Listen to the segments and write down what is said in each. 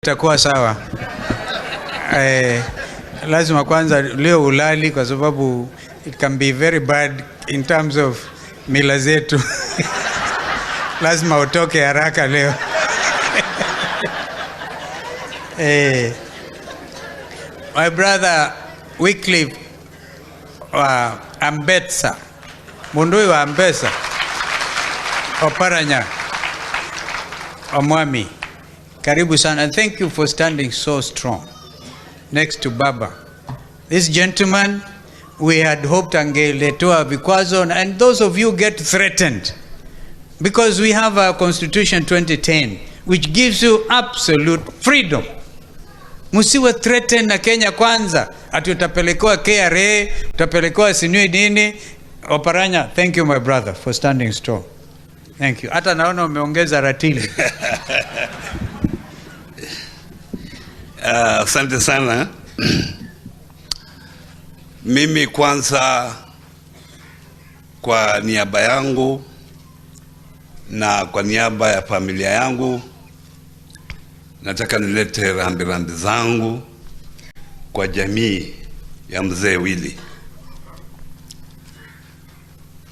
Itakuwa sawa. Lazima kwanza leo ulali kwa sababu it can be very bad in terms of mila zetu. Lazima utoke haraka leo. My brother Wycliffe Ambetsa, mundui wa Ambetsa, Oparanya, Omwami, karibu sana, and thank you for standing so strong next to Baba. This gentleman, we had hoped angeletewa vikwazo, and those of you get threatened because we have our Constitution 2010 which gives you absolute freedom. Msiwe threatened na Kenya Kwanza ati utapelekewa KRA, utapelekewa sinui nini. Oparanya, thank you my brother for standing strong. Thank you. Hata naona umeongeza ratili. Asante sana. Mimi kwanza kwa niaba yangu na kwa niaba ya familia yangu nataka nilete rambirambi zangu kwa jamii ya mzee Willy.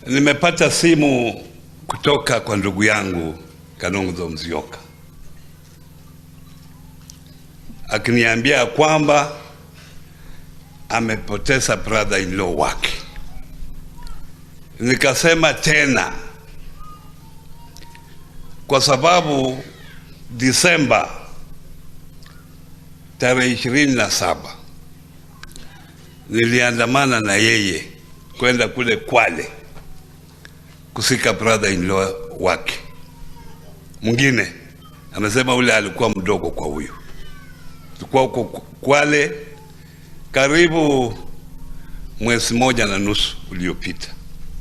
Nimepata simu kutoka kwa ndugu yangu Kalonzo Musyoka akiniambia kwamba amepoteza brother in law wake. Nikasema tena, kwa sababu Disemba tarehe 27 niliandamana na yeye kwenda kule Kwale kusika brother in law wake. Mwingine amesema ule alikuwa mdogo kwa huyu. Tulikuwa huko Kwale karibu mwezi 1.5 uliopita.